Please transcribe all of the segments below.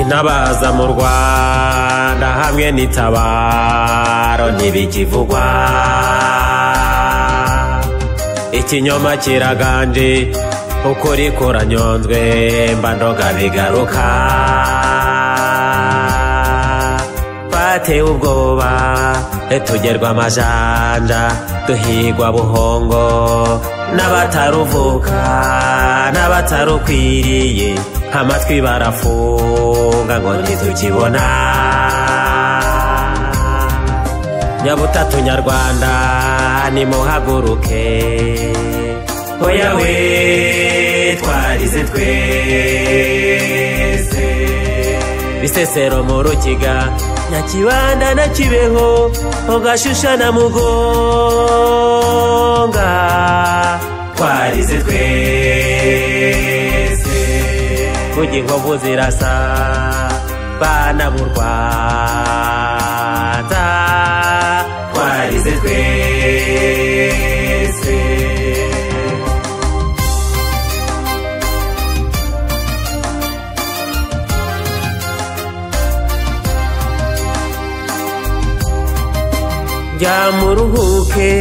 Intabaza mu Rwanda hamwe n'itabaro ntibikivugwa. Ikinyoma kiraganje, ukuri kuranyonzwe, mbandoga bigaruka. Batewe ubwoba tugerwa amajanja, duhigwa buhongo n'abataruvuka n'abatarukwiriye, amatwi barafunga ngo ntitukibona. Nyabutatu nyarwanda nimuhaguruke, oya we twarize twese. Bisesero mu Rukiga, Nyakibanda na Kibeho, Gashusha na Mugonga, twarize twese. Burya inkovu zirasa bana b'u Rwanda, twarize twese. Jya muruhuke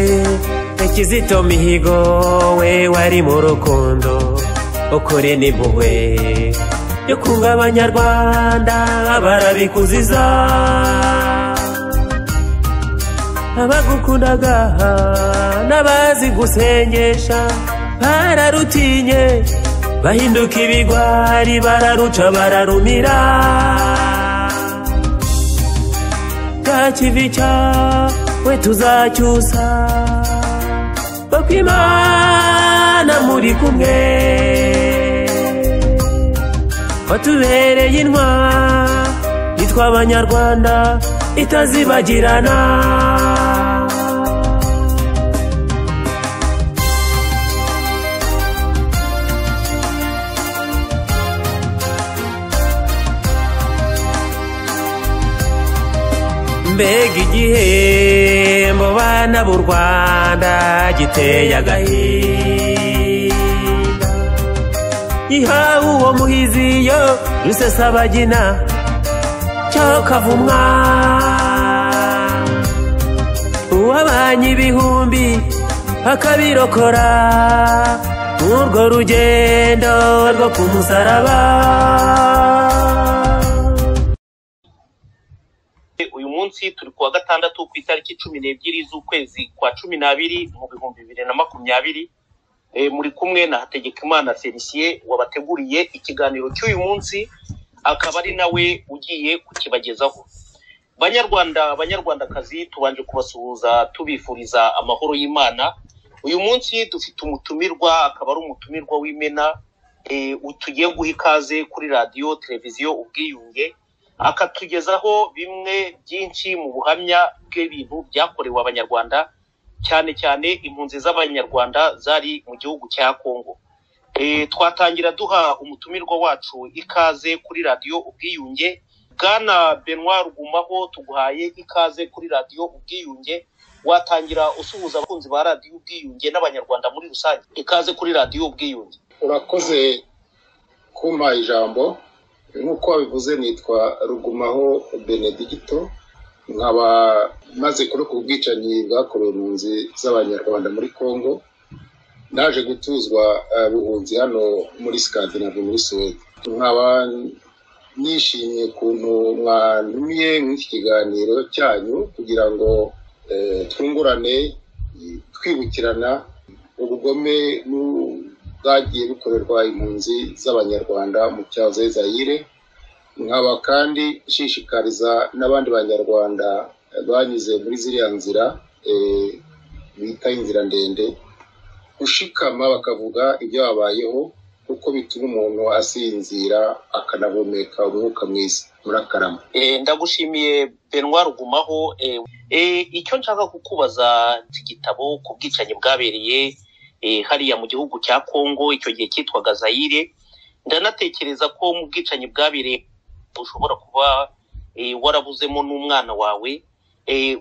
Kizito Mihigo, we wari mu rukundo, ukuri n'impuhwe yo kunga abanyarwanda barabikuziza. Abagukundaga n'abazi gusengesha bararutinye, bahinduka ibigwari, bararuca bararumira. Kivi cyawe tuzacyusa, kuko Imana muri kumwe, watubereye intwari twe abanyarwanda itazibagirana. Mbega igihembo bana b'u Rwanda giteye agahinda, gihawe uwo muhizi yo Rusesabagina cyo kavumwa. Uwabanye ibihumbi akabirokora urwo rugendo rwo ku musaraba. Uyu munsi turi kuwa gatandatu ku itariki 12 z'ukwezi kwa 12 mu 2020. Muri kumwe na Hategekimana Felicien wabateguriye ikiganiro cy'uyu munsi, akaba ari nawe ugiye kukibagezaho. Banyarwanda, banyarwandakazi, tubanje kubasuhuza tubifuriza amahoro y'Imana. Uyu munsi dufite umutumirwa, akaba ari umutumirwa w'imena, tugiye guha ikaze kuri radiyo televiziyo Ubwiyunge, akatugezaho bimwe byinshi mu buhamya bw'ibintu byakorewe abanyarwanda, cyane cyane impunzi z'abanyarwanda zari mu gihugu cya Kongo. Twatangira duha umutumirwa wacu ikaze kuri radiyo Ubwiyunge. Bwana Benoit Rugumaho, tuguhaye ikaze kuri radiyo Ubwiyunge. Watangira usuhuza abakunzi ba radiyo Ubwiyunge n'abanyarwanda muri rusange. Ikaze kuri radiyo Ubwiyunge. Urakoze kumpa ijambo. Nk'uko wabivuze nitwa Rugumaho Benedicto, nkaba maze kurokoka ubwicanyi bwakorewe impunzi z'abanyarwanda muri Kongo. Naje gutuzwa buhunzi hano muri Scandinavie muri Suwede. Nkaba nishimiye ukuntu mwantumiye muri iki kiganiro cyanyu kugira ngo twungurane, twibukirana ubugome bwagiye bukorerwa impunzi z'abanyarwanda mu cyahoze Zaire. Nkaba kandi nshishikariza n'abandi banyarwanda banyuze muri ziriya nzira bita inzira ndende gushikama bakavuga ibyo babayeho, kuko bituma umuntu asinzira akanahumeka umwuka mwiza. Murakarama. Ndagushimiye Benoit Rugumaho. Icyo nshaka kukubaza, igitabo ku bwicanyi bwabereye hariya mu gihugu cya Kongo, icyo gihe cyitwaga Zaire, ndanatekereza ko mu bwicanyi bwabereye ushobora kuba warabuzemo n'umwana wawe.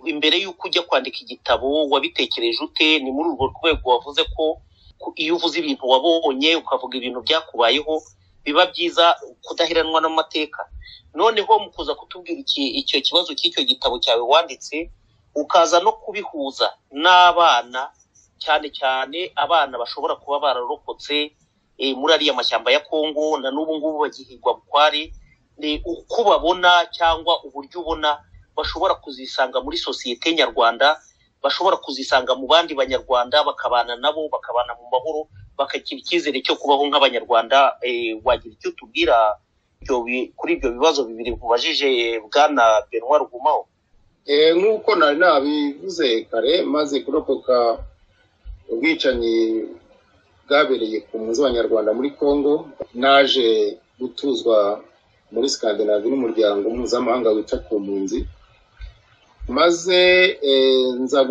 Imbere y'uko ujya kwandika igitabo wabitekereje ute? Ni muri urwo rwego wavuze ko iyo uvuze ibintu wabonye, ukavuga ibintu byakubayeho, Biba byiza kudaheranwa n'amateka. Noneho mu kuza kutubwira icyo kibazo cy'icyo gitabo cyawe wanditse, ukaza no kubihuza n'abana, cyane cyane abana bashobora kuba bararokotse muri ariya mashyamba ya Kongo na n'ubu ngubu bagihigwa bukware, ni uko babona cyangwa uburyo ubona bashobora kuzisanga muri sosiyete nyarwanda, bashobora kuzisanga mu bandi banyarwanda, bakabana nabo, bakabana mu mahoro, bakagira icyizere cyo kubaho nk'abanyarwanda. Wagira icyo tubwira kuri ibyo bibazo bibiri nkubajije, bwana Benoit Rugumaho? Nk'uko nari nabivuze kare, maze kurokoka ubwicanyi bwabereye ku mpunzi z'abanyarwanda muri Congo, naje gutuzwa muri Scandinavie n'umuryango mpuzamahanga wita ku mpunzi, maze nza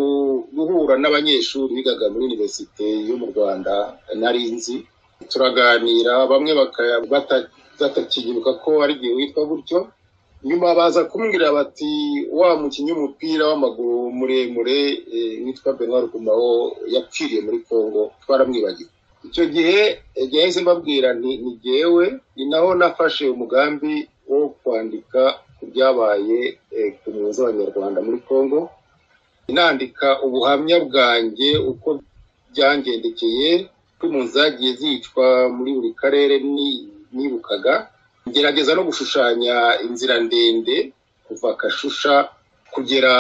guhura n'abanyeshuri bigaga muri universite yo mu Rwanda nari nzi, turaganira, bamwe batakiyibuka ko ari igihe witwa gutyo. Nyuma baza kumbwira bati wa mukinnyi w'umupira w'amaguru muremure witwa Benoit Rugumaho yapfiriye muri Congo, twaramwibagiwe. Icyo gihe yahise mbabwira nti ni jyewe. Ni naho nafashe umugambi wo kwandika ku byabaye ku mpunzi z'abanyarwanda muri Congo, nandika ubuhamya bwanjye uko byangendekeye, ko impunzi zagiye zicwa muri buri karere nibukaga, ngerageza no gushushanya inzira ndende kuva Kashusha kugera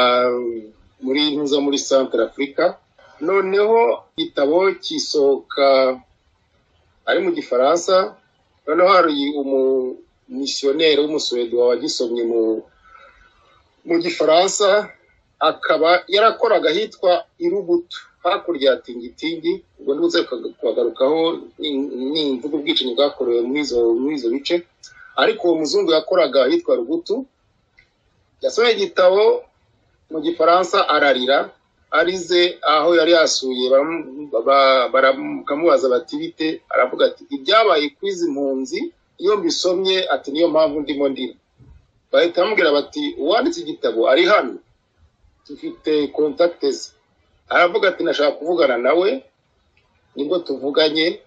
muri ntuza muri Centre Africa. Noneho igitabo kisohoka ari mu Gifaransa. Noneho hari umumisiyoneri w'umusuwedi wagisomye mu Gifaransa, akaba yarakoraga ahitwa Irubutu hakurya ya Tingitingi. Ubwo ndibuze kuhagarukaho nimvuga ubwicanyi bwakorewe muri izo bice, ariko uwo muzungu yakoraga ahitwa Rubutu, yasomye igitabo mu Gifaransa ararira, arize aho yari yasuye, baramubaza bati bite, aravuga ati ibyabaye ku izi mpunzi iyo mbisomye, ati niyo mpamvu ndimo ndira. Bahita bamubwira bati uwanditse igitabo ari hano, dufite contacts ze. Aravuga ati nashaka kuvugana nawe, nibwo tuvuganye,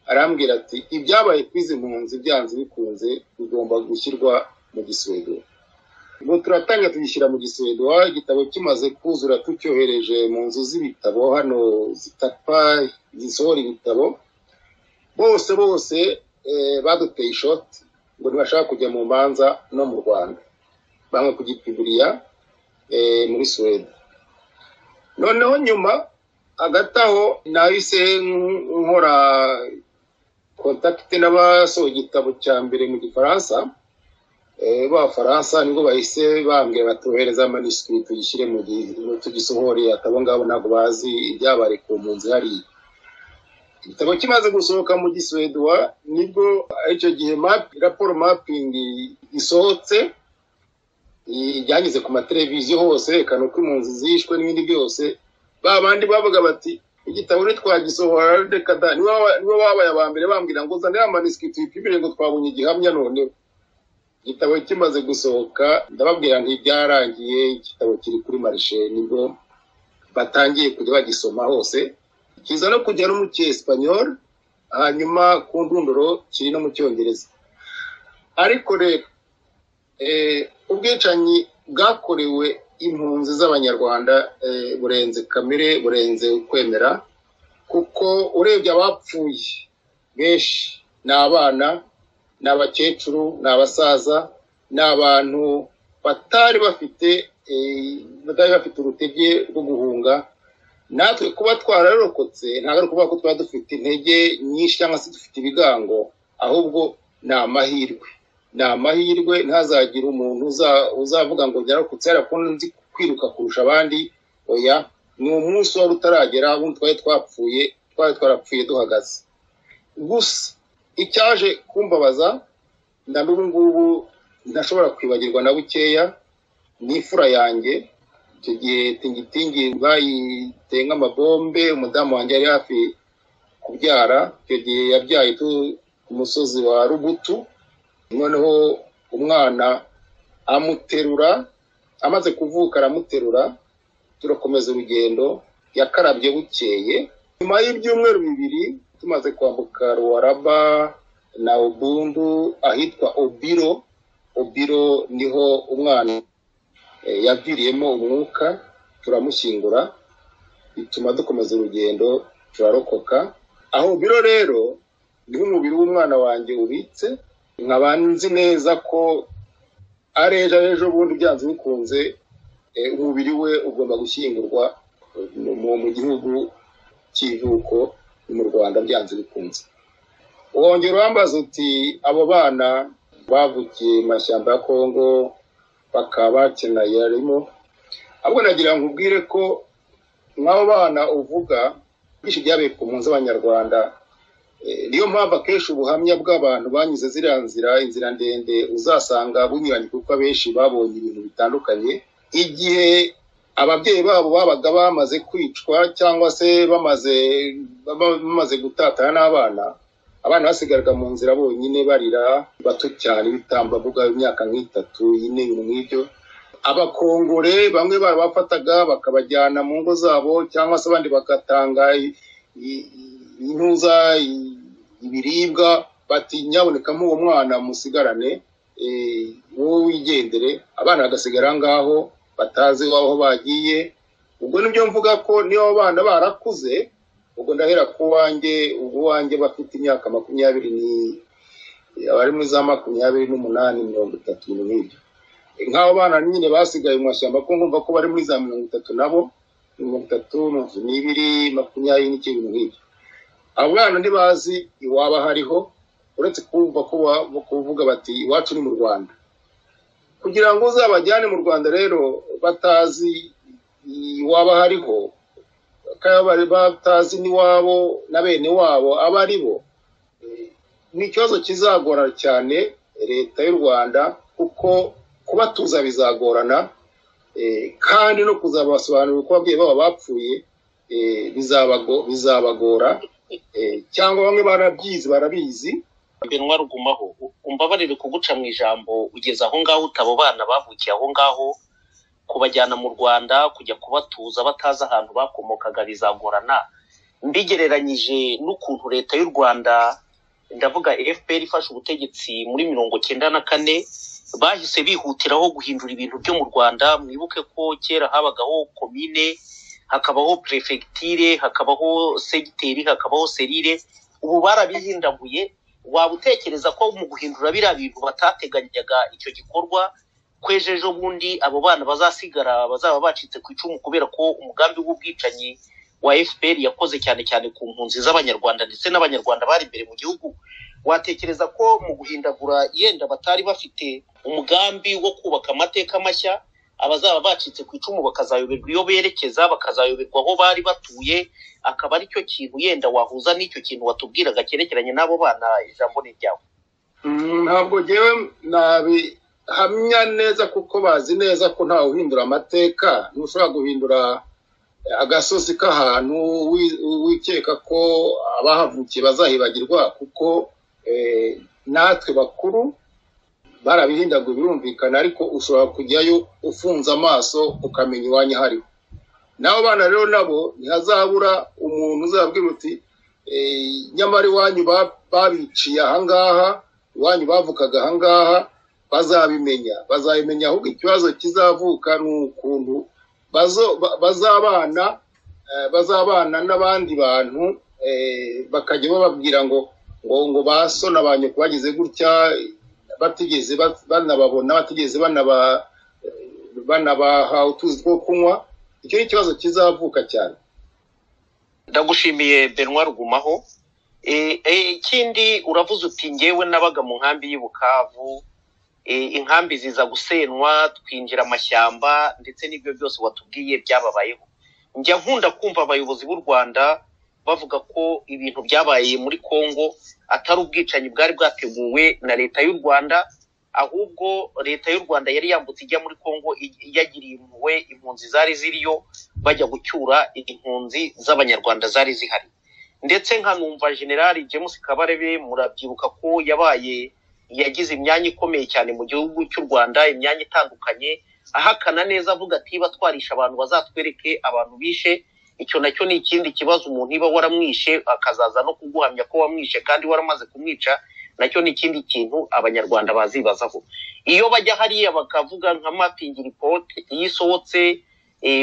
arambwira ati ibyabaye ku izi mpunzi byanze bikunze bigomba gushyirwa mu Giswede. Ubu turatangira tugishyira mu Giswede. Igitabo kimaze kuzura tucyohereje mu nzu z'ibitabo hano zitapa zisohora ibitabo, bose baduteye ishoti ngo ntibashaka kujya mu manza no mu Rwanda, bamwe kugipiburiya muri Suwede. Noneho nyuma hagati aho nahise nkora kontakite n'abasohoye igitabo cya mbere mu Gifaransa, b'Abafaransa, nibwo bahise bambwira batohereza manuscript tugishyire mu tugisohore, atabo ngabo ntabwo bazi ibyabaye ku mpunzi hariya. Igitabo kimaze gusohoka mu Giswedwa, nibwo icyo gihe raporo mapping isohotse, byanyuze ku mateleviziyo hose, yerekana uko impunzi zishwe n'ibindi byose. Ba bandi bavuga bati igitabo ntitwagisohora reka da, nibo babaye aba mbere bambwira ngo zana ya manuscript tuyipimire ngo twabonye igihamya. Noneho igitabo kimaze gusohoka ndababwira nti byarangiye, igitabo kiri kuri marishe, nibwo batangiye kujya bagisoma hose, kiza no kujya no mu Cyesipanyol, hanyuma ku ndunduro kiri no mu Cyongereza. Ariko rero ubwicanyi bwakorewe impunzi z'abanyarwanda burenze kamere, burenze ukwemera, kuko urebye abapfuye benshi ni abana, ni abakecuru, ni abasaza, ni abantu batari bafite urutege rwo guhunga. Natwe kuba twararokotse ntabwo ari ukuvuga ko twaba dufite intege nyinshi cyangwa se dufite ibigango, ahubwo ni amahirwe. Ni amahirwe, ntazagire umuntu uzavuga ngo byarokotse yarakunze nzi kwiruka kurusha abandi. Oya, ni umunsi wari utaragera, ubundi twari twapfuye, twari twarapfuye duhagaze. Gusa icyaje kumbabaza na n'ubu ngubu ntashobora kwibagirwa na bukeya, ni imfura yanjye. Icyo gihe Tingitingi bayiteye amabombe, umudamu wanjye yari hafi kubyara. Icyo gihe yabyaye ku musozi wa Rubutu, noneho umwana amuterura, amaze kuvuka aramuterura, turakomeza urugendo. Yakarabye bukeye, nyuma y'ibyumweru bibiri tumaze kwambuka Ruaraba na Ubundu ahitwa Obiro. Obiro niho umwana yaviriyemo umwuka, turamushyingura, bituma dukomeza urugendo turarokoka. Aho Obiro rero niho umubiri w'umwana wanjye ubitse, nkaba nzi neza ko ari ejo bundi byanze bikunze umubiri we ugomba gushyingurwa mu gihugu cy'ivuko mu Rwanda byanze bikunze. Wongera urambaza uti abo bana bavukiye mu mashyamba ya Kongo bakaba bakeneye arimo, ahubwo nagira ngo ubwire ko nk'abo bana uvuga byinshi byabaye ku mpunzi z'Abanyarwanda. Niyo mpamvu akenshi ubuhamya bw'abantu banyuze ziriya nzira, inzira ndende, uzasanga bunyuranye kuko abenshi babonye ibintu bitandukanye. Igihe ababyeyi babo babaga bamaze kwicwa cyangwa se bamaze gutatana n'abana, abana basigaraga mu nzira bonyine barira, bato cyane, ibitambambuga, imyaka nk'itatu, ine, ibintu nk'ibyo. Abakongore bamwe barabafataga bakabajyana mu ngo zabo, cyangwa se abandi bagatanga intuza, ibiribwa, bati nyabonekamo uwo mwana musigarane, wowe wigendere. Abana bagasigara ngaho batazi aho bagiye. Ubwo nibyo mvuga ko niyo abana barakuze, ubwo ndahera ku wanjye, ubwo wanjye bafite imyaka 20 ni abari muri za 28, 30, ibintu nk'ibyo. Nk'abo bana nyine basigaye mu mashyamba, ko ngumva ko bari muri za 30 nabo, 30, 22, 20 n'ikindi, ibintu nk'ibyo. Abo bana ntibazi iwaba hariho, uretse kumva ko kuvuga bati iwacu ni mu Rwanda. Kugira ngo uzabajyane mu Rwanda rero batazi iwaba hariho, kandi batazi n'iwabo na bene wabo aba ari bo, ni ikibazo kizagorana cyane leta y'u Rwanda, kuko kubatuza bizagorana, kandi no kuzabasobanurira uko ababyeyi babo bapfuye bizabagora, cyangwa bamwe barabyizi barabizi. Benoit Rugumaho, umbabarire kuguca mu ijambo, ugeze aho ngaho utabo bana bavukiye aho ngaho, kubajyana mu Rwanda kujya kubatuza batazi ahantu bakomokaga bizagorana. Mbigereranyije n'ukuntu leta y'u Rwanda, ndavuga FPR, ifashe ubutegetsi muri 94, bahise bihutiraho guhindura ibintu byo mu Rwanda. Mwibuke ko kera habagaho komine, hakabaho prefecture, hakabaho segiteri, hakabaho serire, ubu barabihindaguye. Waba utekereza ko mu guhindura biriya bintu batateganyaga icyo gikorwa, kwejo ejo bundi abo bana bazasigara bazaba bacitse ku icumu, kubera ko umugambi w'ubwicanyi wa FPR yakoze cyane cyane ku mpunzi z'Abanyarwanda ndetse n'Abanyarwanda bari imbere mu gihugu? Watekereza ko mu guhindagura yenda batari bafite umugambi wo kubaka amateka mashya, abazaba bacitse ku icumu bakazayoberwa iyo berekeza, bakazayoberwa aho bari batuye, akaba aricyo kintu yenda wahuza n'icyo kintu watubwiraga cyerekeranye n'abo bana? Ijambo ni ryawe. Ntabwo ngewe nabihamya neza, kuko bazi neza ko ntawe uhindura amateka. Ntushobora guhindura agasozi k'ahantu wikeka ko abahavukiye bazahibagirwa, kuko natwe bakuru barabihindaguye birumvikana, ariko ushobora kujyayo ufunze amaso ukamenya iwanyu hariho. N'abo bana rero nabo ntihazabura umuntu uzabwira uti nyamara iwanyu babiciye ahangaha, iwanyu bavukaga ahangaha, bazabimenya. Ahubwo ikibazo kizavuka ni ukuntu bazabana n'abandi bantu, bakajya bababwira ngo ngo ba so na ba nyoko bagize gutya, batigeze banababona, batigeze banabaha utuzi two kunywa. Icyo ni ikibazo kizavuka cyane. Ndagushimiye Benoit Rugumaho. Ikindi uravuze uti ngewe nabaga mu nkambi y'i Bukavu, inkambi ziza gusenwa, twinjira amashyamba, ndetse n'ibyo byose watubwiye byababayeho. Njya nkunda kumva abayobozi b'u Rwanda bavuga ko ibintu byabaye muri Kongo atari ubwicanyi bwari bwateguwe na leta y'u Rwanda, ahubwo leta y'u Rwanda yari yambutse ijya muri Kongo yagiriye impuhwe impunzi zari ziriyo, bajya gucyura impunzi z'Abanyarwanda zari zihari. Ndetse nkanumva General James Kabarebe, murabyibuka ko yabaye yagize imyanya ikomeye cyane mu gihugu cy'u Rwanda, imyanya itandukanye, ahakana neza avuga ati batwarisha abantu bazatwereke abantu bishe. Icyo nacyo ni ikindi kibazo, umuntu iba waramwishe akazaza no kuguhamya ko wamwishe kandi waramaze kumwica, Nacyo ni ikindi kintu Abanyarwanda bazibazaho. Iyo bajya hariya bakavuga nka mapping report iyo isohotse,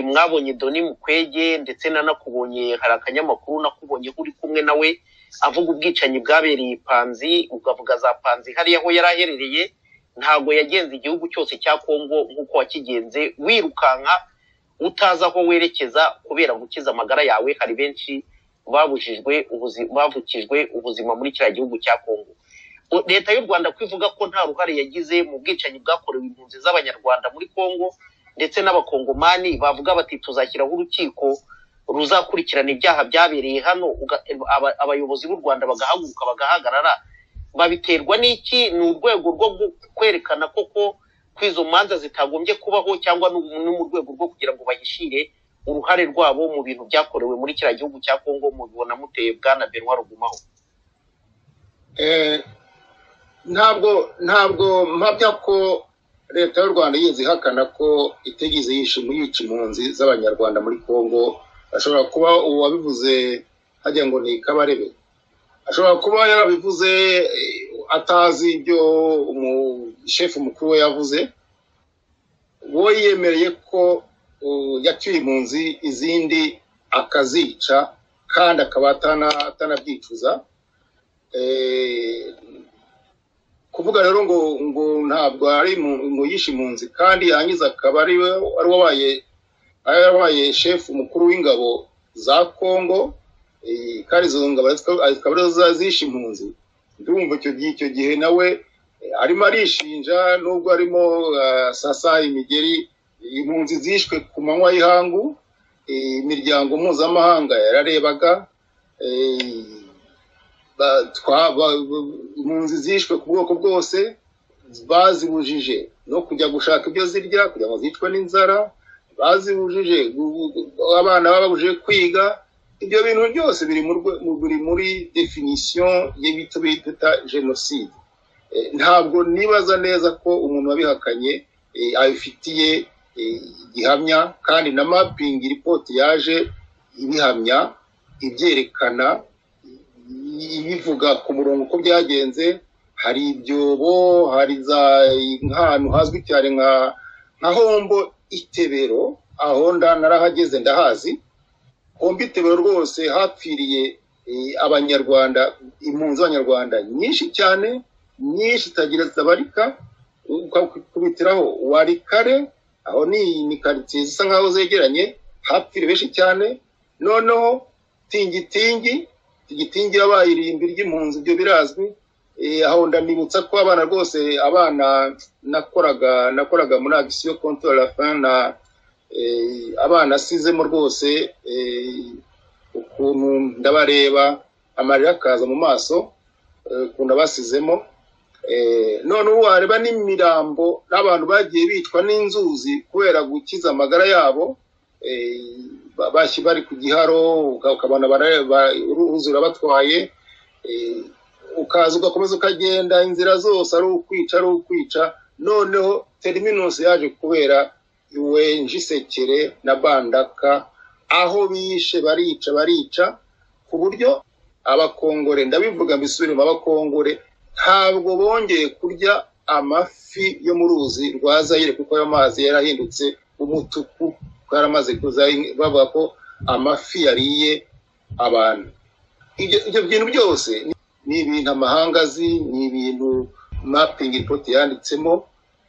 mwabonye Doni Mukwege, ndetse nanakubonye, hari akanyamakuru nakubonye uri kumwe nawe avuga ubwicanyi bwabereye Panzi, ukavuga za Panzi hariya aho yari aherereye. Ntabwo yagenze igihugu cyose cya Kongo nk'uko wakigenze wirukanka utazi aho werekeza kubera gukiza amagara yawe. Hari benshi babujijwe bavukijwe ubuzima muri kiriya gihugu cya Kongo. Leta y'u Rwanda kwivuga ko nta ruhare yagize mu bwicanyi bwakorewe impunzi z'Abanyarwanda muri Kongo, ndetse n'Abakongomani bavuga bati tuzashyiraho urukiko ruzakurikirana ibyaha byabereye hano, abayobozi b'u Rwanda bagahaguruka bagahagarara, babiterwa n'iki? Ni urwego rwo kwerekana koko ko izo manza zitagombye kubaho, cyangwa ni mu rwego rwo kugira ngo bahishire uruhare rwabo mu bintu byakorewe muri kiriya gihugu cya Kongo? Mubibona muteye, bwana Benoit Rugumaho? Ntabwo mpamya ko Leta y'u Rwanda yigeze ihakana ko itigeze yica impunzi z'Abanyarwanda muri Kongo. Ashobora kuba uwabivuze hajya ngo ni Kabarebe, ashobora kuba yarabivuze atazi ibyo umushefu mukuru we yavuze. We yemereye ko yacyuye impunzi, izindi akazica, kandi akaba atanabyicuza. Kuvuga rero ngo ntabwo ari ngo yishe impunzi, kandi yangiza akaba ari wabaye shefu mukuru w'ingabo za Kongo, kandi izo ngabo akaba arizo zishe impunzi. Ndumva icyo gihe nawe arimo arishinja, nubwo arimo sasa imigeri. Impunzi zishwe ku manywa y'ihangu, imiryango mpuzamahanga yararebaga. Impunzi zishwe ku bwoko bwose, bazibujije no kujya gushaka ibyo zirya kugira ngo zicwe n'inzara, bazibujije, abana bababujije kwiga. Ibyo bintu byose biri muri definition y'ibyo bita jenoside. Ntabwo nibaza neza ko umuntu wabihakanye abifitiye gihamya, kandi na mapping report yaje ibihamya, ibyerekana, ibivuga ku murongo uko byagenze. Hari ibyobo, hari za nk'ahantu hazwi cyane nka Hombo Itebero, aho narahageze ndahazi. Hombo Itebero rwose hapfiriye Abanyarwanda, impunzi z'Abanyarwanda nyinshi cyane, nyinshi zitagira zitabarika. Ukakubitiraho Warikare, aho ni karitsiye zisa nkaho zegeranye, hapfiriye benshi cyane. Noneho Tingitingi, Tingitingi yabaye irimbi ry'impunzi, ibyo birazwi. Aho ndanibutsa ko abana rwose, abana nakoraga muri Action contre la faim, na abana asizemo rwose, ukuntu ndabareba amarira akaza mu maso, ukuntu abasizemo. None ubu wareba n'imirambo n'abantu bagiye bicwa n'inzuzi kubera gukiza amagara yabo, bari ku giharo, ukabona uruzi rurabatwaye, ukaza ugakomeza ukagenda inzira zose ari ukwica. Noneho terminus yaje kubera iwe Njisekere na Bandaka, aho bishe barica ku buryo Abakongore, ndabivuga mbisubiremo, Abakongore ntabwo bongeye kurya amafi yo mu ruzi rwa Zaire, kuko ayo mazi yarahindutse umutuku, yaramaze kuza, bavuga ko amafi yariye abantu. Ibyo bintu byose ni ibintu amahanga azi, ni ibintu mapping report yanditsemo.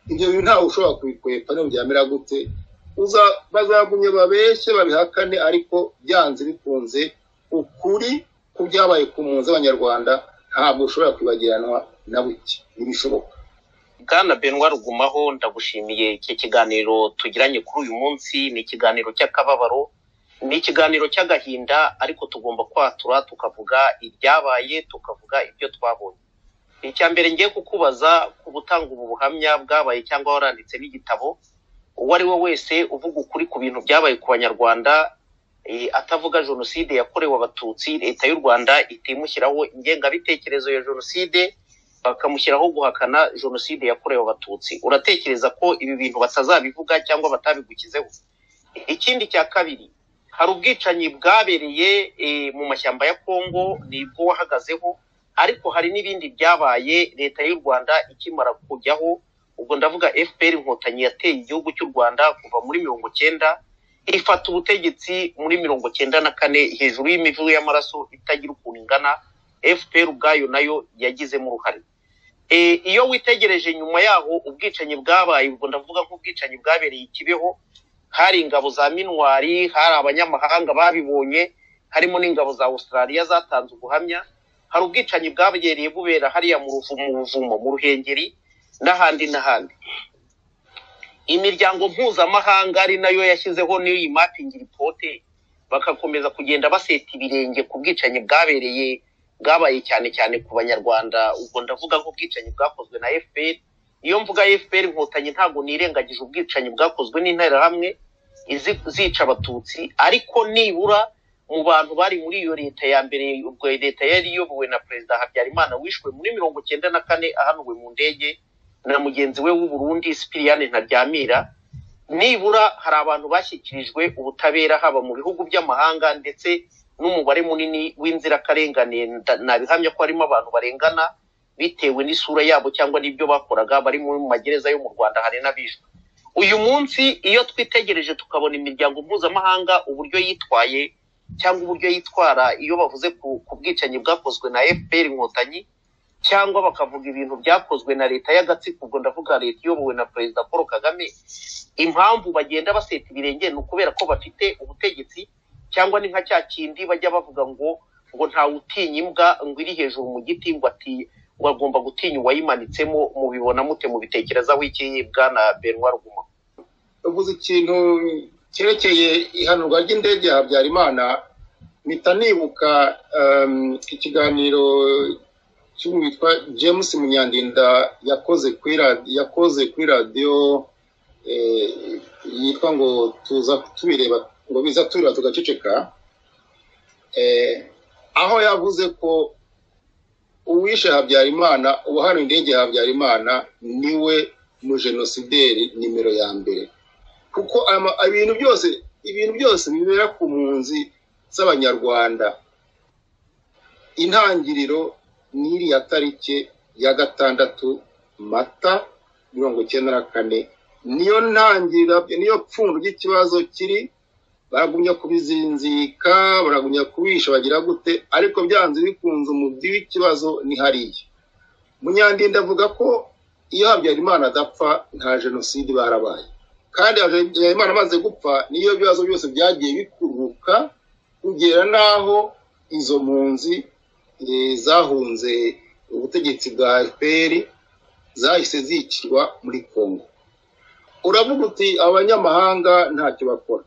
Ibyo bintu ntawe ushobora kubikwepa, no byamera gute, bazagumye babeshye babihakane, ariko byanze bikunze ukuri ku byabaye ku mpunzi z'Abanyarwanda ntabwo ushobora kwibagiranwa na buke, ntibishoboka. Bwana Benoit Rugumaho, ndagushimiye iki kiganiro tugiranye kuri uyu munsi. Ni ikiganiro cy'akababaro, ni ikiganiro cy'agahinda, ariko tugomba kwatura tukavuga ibyabaye, tukavuga ibyo twabonye. Icya mbere ngiye kukubaza, ku butanga ubu buhamya bwabaye cyangwa waranditse n'igitabo, uwo ari we wese uvuga ukuri ku bintu byabaye ku Banyarwanda, atavuga jenoside yakorewe Abatutsi, Leta y'u Rwanda itimushyiraho ingengabitekerezo ya jenoside, bakamushyiraho guhakana jenoside yakorewe Abatutsi. Uratekereza ko ibi bintu batazabivuga cyangwa batabigukizeho? Ikindi cya kabiri, hari ubwicanyi bwabereye mu mashyamba ya Kongo, nibwo wahagazeho. Ariko hari n'ibindi byabaye leta y'u Rwanda ikimara kujyaho, ubwo ndavuga FPR Inkotanyi yateye igihugu cy'u Rwanda kuva muri 90, ifata ubutegetsi muri 94 hejuru y'imivu y'amaraso itagira ukuntu ingana. FPR ubwayo nayo yagizemo uruhare. Iyo witegereje nyuma yaho ubwicanyi bwabaye, ubwo ndavuga nk'ubwicanyi bwabereye i Kibeho, hari ingabo za Minwari, hari abanyamahanga babibonye, harimo n'ingabo za Australia zatanze ubuhamya. Hari ubwicanyi bwabereye bubera hariya mu Buvumo, mu Ruhengeri n'ahandi n'ahandi. Imiryango mpuzamahanga ari nayo yashyizeho n'iyi mapping report, bagakomeza kugenda baseta ibirenge ku bwicanyi bwabereye bwabaye cyane cyane ku Banyarwanda. Ubwo ndavuga nk'ubwicanyi bwakozwe na FPR. Iyo mvuga FPR Inkotanyi ntabwo nirengagije ubwicanyi bwakozwe n'Interahamwe zica Abatutsi, ariko nibura mu bantu bari muri iyo leta ya mbere, ubwo leta yari iyobowe na Perezida Habyarimana wishwe muri 94 ahanuwe mu ndege na mugenzi we w'u Burundi Sipiriyane Ntaryamira, nibura hari abantu bashyikirijwe ubutabera haba mu bihugu by'amahanga, ndetse n'umubare munini w'inzirakarengane nabihamya ko harimo abantu barengana bitewe n'isura yabo cyangwa n'ibyo bakoraga, bari mu magereza yo mu Rwanda, hari n'abishwe. Uyu munsi iyo twitegereje tukabona imiryango mpuzamahanga uburyo yitwaye cyangwa uburyo yitwara iyo bavuze ku bwicanyi bwakozwe na FPR Inkotanyi, cyangwa bakavuga ibintu byakozwe na leta y'agatsiko, ubwo ndavuga leta iyobowe na Perezida Paul Kagame, impamvu bagenda baseta ibirenge ni ukubera ko bafite ubutegetsi, cyangwa ni nka cya kindi bajya bavuga ngo ntawe utinya imbwa ngo iri hejuru mu giti, ngo ati ngo agomba gutinya uwayimanitsemo. Mubibona mute, mubitekerezaho iki bwana Benoit Ruguma? Uvuze ikintu cyerekeye ihanurwa ry'indege ya Habyarimana, mpita nibuka ikiganiro cy'uwitwa James Munyandinda yakoze kuri radiyo yitwa ngo tuza tubireba, ngo biza turira tugaceceka, aho yavuze ko uwishe Habyarimana, uwahanuye indege ya Habyarimana, niwe mujenosideri nimero ya mbere. Kuko ibintu byose bibera ku mpunzi z'Abanyarwanda, intangiriro n'iriya tariki ya 6 Mata 1994 niyo ntangiriro, niyo pfundo ry'ikibazo kiri. Baragumya kubizinzika, baragumya kubisha, bagira gute, ariko byanze bikunze umubyi w'ikibazo ni hariya. Munyandinda avuga ko iyo Habyarimana adapfa nta jenoside barabaye, kandi Habyarimana amaze gupfa niyo bibazo byose byagiye bikuruka kugera naho izo mpunzi zahunze ubutegetsi bwa FPR zahise zicirwa muri Kongo. Uravuga uti abanyamahanga ntacyo bakora.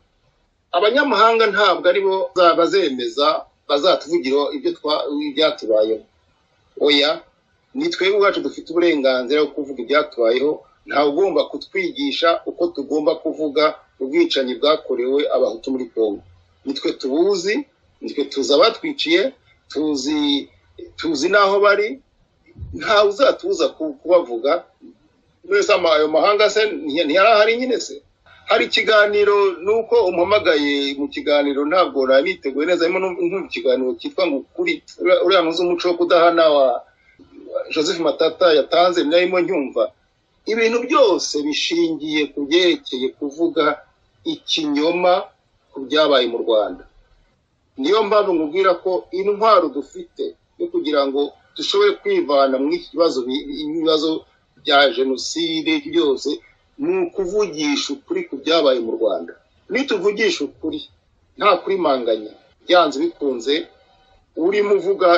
Abanyamahanga ntabwo aribo bazemeza bazatuvugira ibyo ibyatubayeho. Oya, ni twebwe ubwacu dufite uburenganzira bwo kuvuga ibyatubayeho, ntawe ugomba kutwigisha uko tugomba kuvuga ubwicanyi bwakorewe Abahutu muri Kongo. Nitwe tubuzi, nitwe tuzi abatwiciye, tuzi n'aho bari, ntawe uzatuza kubavuga. Mwese ayo mahanga se ntiyarahari nyine se? Hari ikiganiro, nuko umpamagaye mu kiganiro ntabwo nabiteguye neza, harimo nkumva ikiganiro cyitwa ngo ukuri, uriya muzi umuco wo kudahana wa Joseph Matata yatanze, narimo nyumva ibintu byose bishingiye ku byerekeye kuvuga ikinyoma ku byabaye mu Rwanda. Niyo mpamvu nkubwira ko intwaro dufite yo kugira ngo dushobore kwivana mu iki kibazo, ibibazo bya jenoside byose, ni ukuvugisha ukuri ku byabaye mu Rwanda. Nituvugisha ukuri nta kurimanganya, byanze bikunze urimo uvuga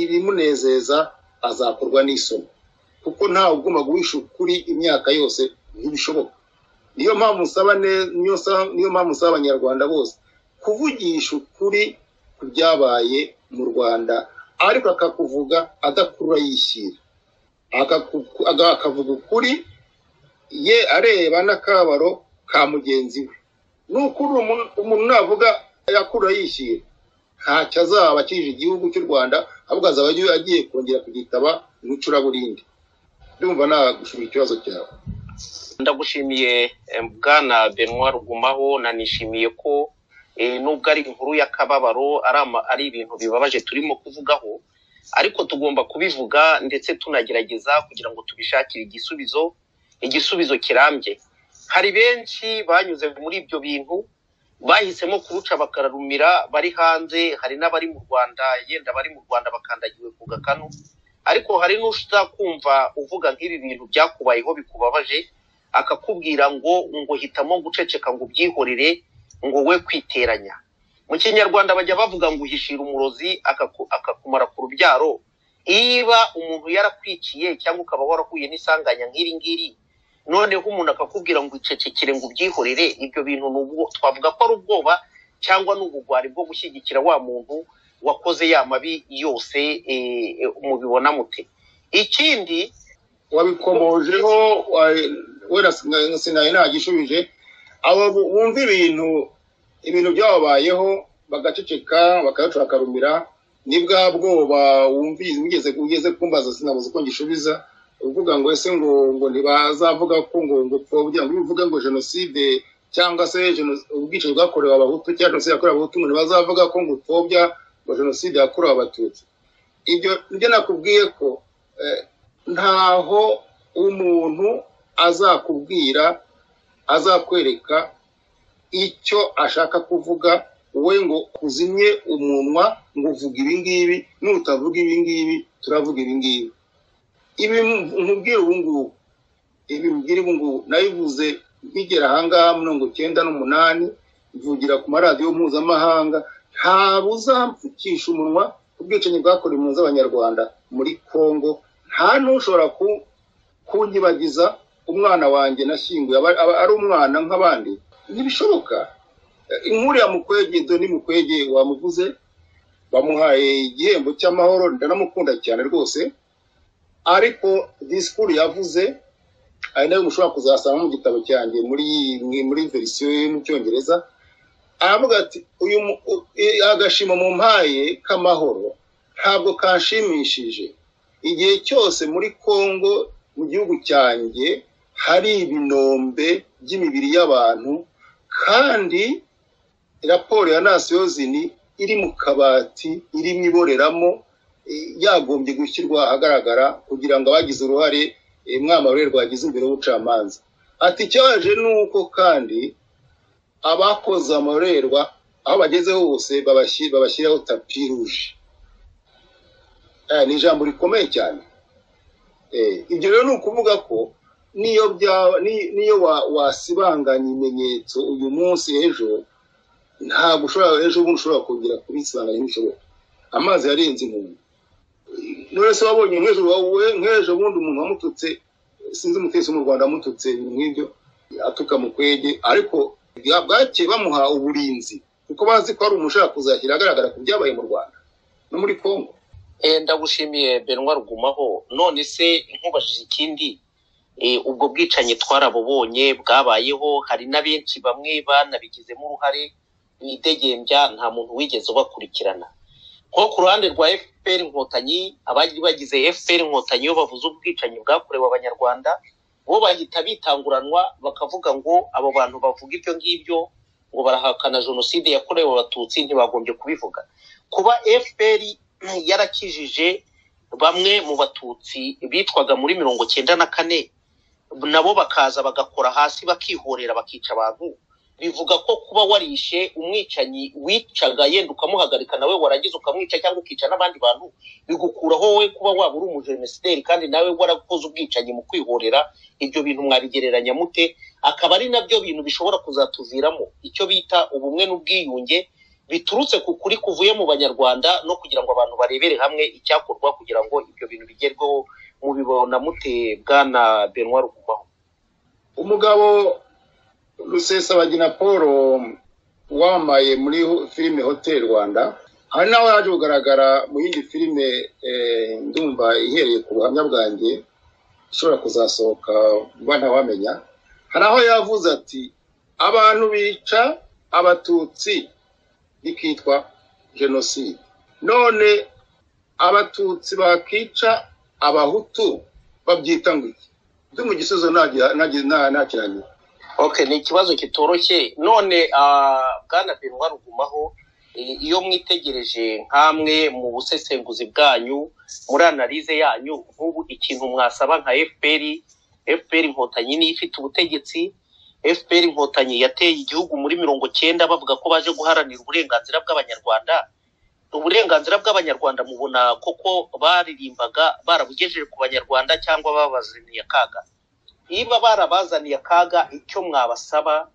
ibimunezeza azakorwa n'isoni, kuko ntawe ugomba guhisha ukuri imyaka yose, ntibishoboka. Niyo mpamvu nsaba niyo mpamvu nsaba Abanyarwanda bose kuvugisha ukuri ku byabaye mu Rwanda, ariko akakuvuga adakurura yishyira, akavuga ukuri ye areba n'akabaro ka mugenzi we. Nukuri umuntu navuga yakurura yishyira, ntacyo azaba akije igihugu cy'u Rwanda, ahubwo azaba agiye kongera kugitaba mu icuraburindi. Ndumva nagushubije ikibazo cyawe. Ndagushimiye bwana Benoit Rugumaho, nanishimiye ko nubwo ari inkuru y'akababaro, ari ibintu bibabaje turimo kuvugaho, Ariko tugomba kubivuga ndetse tunagerageza kugira ngo tubishakire igisubizo, igisubizo kirambye. Hari benshi banyuze muri ibyo bintu bahisemo kuruca bakararumira, bari hanze, hari n'abari mu Rwanda, yenda bari mu Rwanda bakandagiwe ku gakanu. Ariko hari n'uzakumva uvuga nk'ibi bintu byakubayeho bikubabaje, akakubwira ngo hitamo guceceka, ngo ubyihorere, ngo we kwiteranya. Mu Kinyarwanda bajya bavuga ngo uhishira umurozi akakumara ku rubyaro. Iba umuntu yarakwiciye cyangwa ukaba warahuye n'isanganya nk'iri ngiri, noneho umuntu akakubwira ngo icecekere, ngo ubyihorere, ibyo bintu twavuga ko ari ubwoba cyangwa ni ubugwari bwo gushyigikira wa muntu wakoze ya mabi yose. Mubibona mute? Ikindi wabikomojeho wenda sinari nagishubije. Abo bumva ibintu byababayeho bagaceceka, bakayaca bakarumira, ni bwa bwoba wumvise ugeze kumbaza sinabuze uko ngishubiza, uvuga ngo ese ngo ntibazavuga ko ngo pfobya, ngo uvuge ngo jenoside cyangwa se ubwicanyi bwakorewe Abahutu cyangwa jenoside yakorewe Abahutu, ngo ntibazavuga ko ngo pfobya ngo jenoside yakorewe Abatutsi. Ibyo nibyo nakubwiye ko ntaho umuntu azakubwira, azakwereka icyo ashaka kuvuga, wowe ngo uzimye umunwa ngo uvuge ibi ngibi, nutavuga ibi ngibi turavuga ibi ngibi. Ibi nkubwira ubu ngubu, ibi mbwira ubu ngubu nabivuze nkigera aha ngaha 98, mvugira ku maradiyo mpuzamahanga, nta buzampfukisha umunwa ubwicanyi bwakorewe impunzi z'Abanyarwanda muri Kongo, nta n'ushobora kunyibagiza umwana wanjye nashyinguye ari umwana nk'abandi, ntibishoboka. Inkuru ya Mukwege, Doni Mukwege wamuvuze, bamuhaye igihembo cy'amahoro, ndanamukunda cyane rwose, ariko disikuru yavuze ari nayo mushobora kuzasanga mu gitabo cyanjye muri verisiyo yo mu Cyongereza, aravuga ati uyu agashimo mu mpaye k'amahoro ntabwo kanshimishije. Igihe cyose muri Kongo, mu gihugu cyanjye, hari ibinombe by'imibiri y'abantu, kandi raporo ya Nations Unies iri mu kabati, iri mu iboreramo, yagombye gushyirwa ahagaragara kugira ngo abagize uruhare mwamarure rwagize imbere y'ubucamanza. Ati icyaje nuko kandi abakoze amarorerwa aho bageze hose babashyiraho tapis rouge. Ni ijambo rikomeye cyane. Ibyo rero ni ukuvuga ko niyo wasibanganya ibimenyetso uyu munsi, ejo ntabwo ushobora, ejo bundi ushobora kongera kubisibanganya, ntibishoboka. Amazi yarenze inkombe. None se wabonye nk'ejo bundi umuntu wamututse, sinzi umutetsi mu Rwanda wamututse ibintu nk'ibyo, atuka Mukwege, ariko bwakeye bamuha uburinzi kuko bazi ko ari umuntu ushaka kuzashyira ahagaragara ku byabaye mu Rwanda no muri Kongo. Ndagushimiye Benoit Rugumaho. None se nkubajije ikindi, ubwo bwicanyi twarabubonye bwabayeho, hari na benshi bamwe banabigizemo uruhare bidegembya, nta muntu wigeze ubakurikirana. Nko ku ruhande rwa FPR Inkotanyi, abari bagize FPR Inkotanyi iyo bavuze ubwicanyi bwakorewe Abanyarwanda, bo bahita bitanguranwa bakavuga ngo abo bantu bavuga ibyo ngibyo ngo barahakana jenoside yakorewe Abatutsi, ntibagombye kubivuga. Kuba FPR yarakijije bamwe mu Batutsi bitwaga muri 94, nabo bakaza bagakora hasi bakihorera bakica abantu, bivuga ko kuba warishe umwicanyi wicaga yenda ukamuhagarika nawe warangiza ukamwica cyangwa ukica n'abandi bantu, bigukuraho wowe kuba waba uri umujenosideri kandi nawe warakoze ubwicanyi mu kwihorera. Ibyo bintu mwabigereranya mute? Akaba ari nabyo bintu bishobora kuzatuviramo icyo bita ubumwe n'ubwiyunge biturutse ku kuri kuvuye mu Banyarwanda, no kugira ngo abantu barebere hamwe icyakorwa kugira ngo ibyo bintu bigerweho. Mubibona mute Bwana Benoit Rugumaho? Umugabo Rusesabagina Paul wamamaye muri filime Hotel Rwanda, hari nawe yaje kugaragara mu yindi filime, ndumva ihereye ku buhamya bwanjye ishobora kuzasohoka vuba ntawamenya. Hari aho yavuze ati abantu bica Abatutsi bikitwa jenoside, none Abatutsi bakica Abahutu babyita ngo iki? Ndi mu gisubizo ntakirangira. Okay, ni ikibazo kitoroshye. None Bwana Benoit Rugumaho, Iyo mwitegereje nkamwe mu busesenguzi bwanyu, muri analyse yanyu, nk'ubu ikintu mwasaba nka FPR, FPR Inkotanyi niyo ifite ubutegetsi, FPR Inkotanyi yateye igihugu muri 90 bavuga ko baje guharanira uburenganzira bw'Abanyarwanda. Uburenganzira bw'Abanyarwanda mubona koko baririmbaga barabugejeje ku Banyarwanda cyangwa babazaniye akaga? Niba barabazaniye akaga, icyo mwabasaba,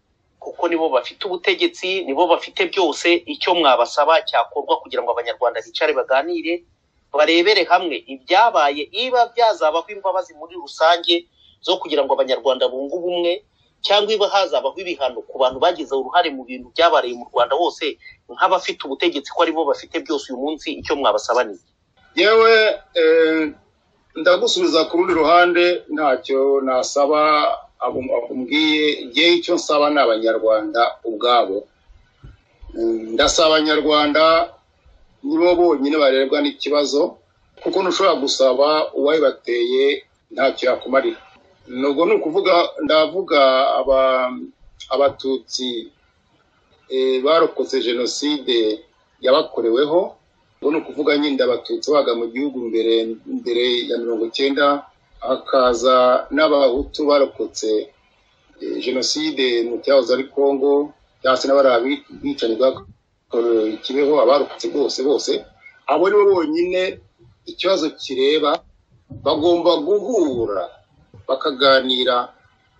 kuko nibo bafite ubutegetsi, nibo bafite byose, icyo mwabasaba cyakorwa kugira ngo Abanyarwanda bicare baganire, barebere hamwe ibyabaye, iba byazabaho imbabazi muri rusange zo kugira ngo Abanyarwanda bunge ubumwe, cyangwa iba hazabaho ibihano ku bantu bagize uruhare mu bintu byabareye mu Rwanda hose, nk'abafite ubutegetsi ko aribo bafite byose uyu munsi, icyo mwabasaba ni iki? Yewe, ndagusubiza ku rundi ruhande, ntacyo nasaba abo umbwiye. Ngewe icyo nsaba ni Abanyarwanda ubwabo. Ndasaba Abanyarwanda, nibo bonyine barebwa n'ikibazo, kuko ntushobora gusaba uwabibateye, ntacyo yakumarira. Nubwo ni ukuvuga, ndavuga Abatutsi barokotse jenoside yabakoreweho, ubwo ni ukuvuga nyine Abatutsi baga mu gihugu mbere ya 90, hakaza n'Abahutu barokotse jenoside mu cyahoze ari Congo, cyangwa se n'abari bicanyi bwakorewe Kibeho, abarokotse bose bose, abo nibo bonyine ikibazo kireba. Bagomba guhura bakaganira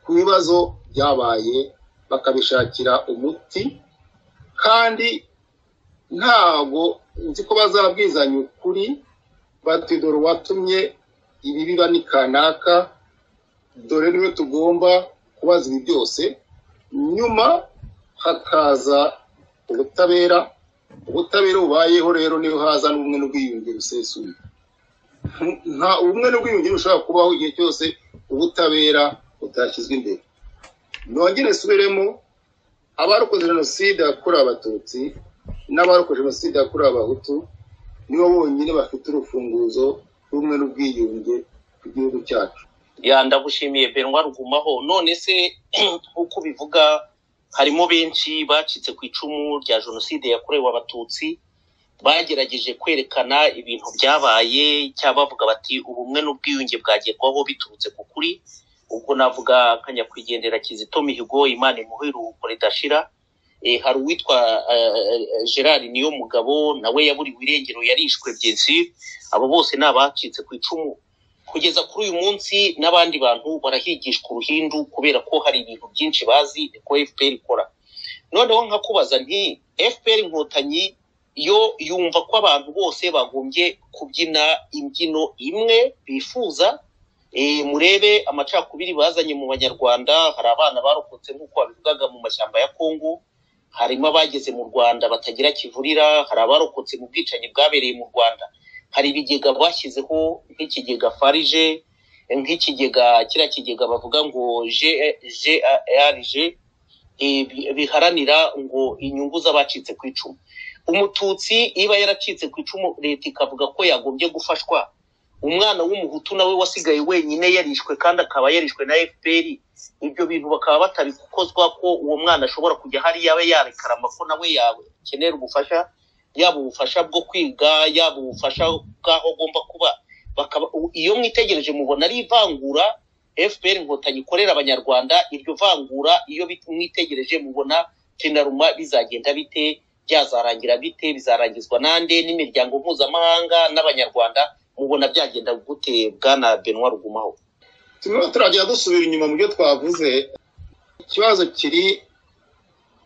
ku bibazo byabaye, bakabishakira umuti, kandi ntabwo nzi ko bazabwizanya ukuri, bati dore uwatumye ibi biba ni kanaka, dore niwe tugomba kubaza ibi byose. Nyuma hakaza ubutabera. Ubutabera bubayeho rero niho haza n'ubumwe n'ubwiyunge busesuye. Nta ubumwe n'ubwiyunge bushobora kubaho igihe cyose ubutabera butashyizwe imbere. Nongere nsubiremo, abarokoze jenoside yakorewe Abatutsi n'abarokoze jenoside yakorewe Abahutu nibo bonyine bafite urufunguzo rw'ubumwe n'ubwiyunge ku gihugu cyacu. Ya, ndagushimiye Benoit Rugumaho. None se nk'uko ubivuga, harimo benshi bacitse ku icumu rya jenoside yakorewe Abatutsi, bagerageje kwerekana ibintu byabaye, cyangwa bavuga bati ubumwe n'ubwiyunge bwagerwaho biturutse ku kuri. Ubwo navuga nka nyakwigendera Kizito Mihigo, Imana imuhe iruhuko ridashira. Hari uwitwa Gerard Niyomugabo, nawe yaburiwe irengero, yarishwe byinshi. Abo bose ni abacitse ku icumu. Kugeza kuri uyu munsi n'abandi bantu barahigishwa uruhindu kubera ko hari ibintu byinshi bazi niko FPR ikora. Noneho nkakubaza nti FPR Inkotanyi yo yumva ko abantu bose bagombye kubyina imbyino imwe bifuza. Murebe amacakubiri bazanye mu Banyarwanda. Hari abana barokotse nk'uko babivugaga mu mashyamba ya Kongo, harimo abageze mu Rwanda batagira kivurira, hari abarokotse mu bwicanyi bwabereye mu Rwanda, hari ibigega bashyizeho nk'ikigega farije, nk'ikigega kiriya kigega bavuga ngo GARG, biharanira ngo inyungu z'abacitse ku icumu. Umututsi iba yaracitse ku icumu, leta ikavuga ko yagombye gufashwa. Umwana w'Umuhutu nawe wasigaye wenyine yarishwe, kandi akaba yarishwe na FPR, ibyo bintu bakaba batabikozwa ko uwo mwana ashobora kujya hariya abe yarekarama ko nawe yakenera ubufasha, yaba ubufasha bwo kwiga, yaba ubufasha bw'aho agomba kuba. Bakaba, iyo mwitegereje mubona ari ivangura FPR Inkotanyi ikorera Abanyarwanda. Iryo vangura iyo mwitegereje mubona finaruma bizagenda bite, byazarangira bite, bizarangizwa nande, n'imiryango mpuzamahanga n'Abanyarwanda, mubona byagenda gute, bwana Benoit Rugumaho? Turimo turagenda dusubira inyuma mu byo twavuze. Ikibazo kiri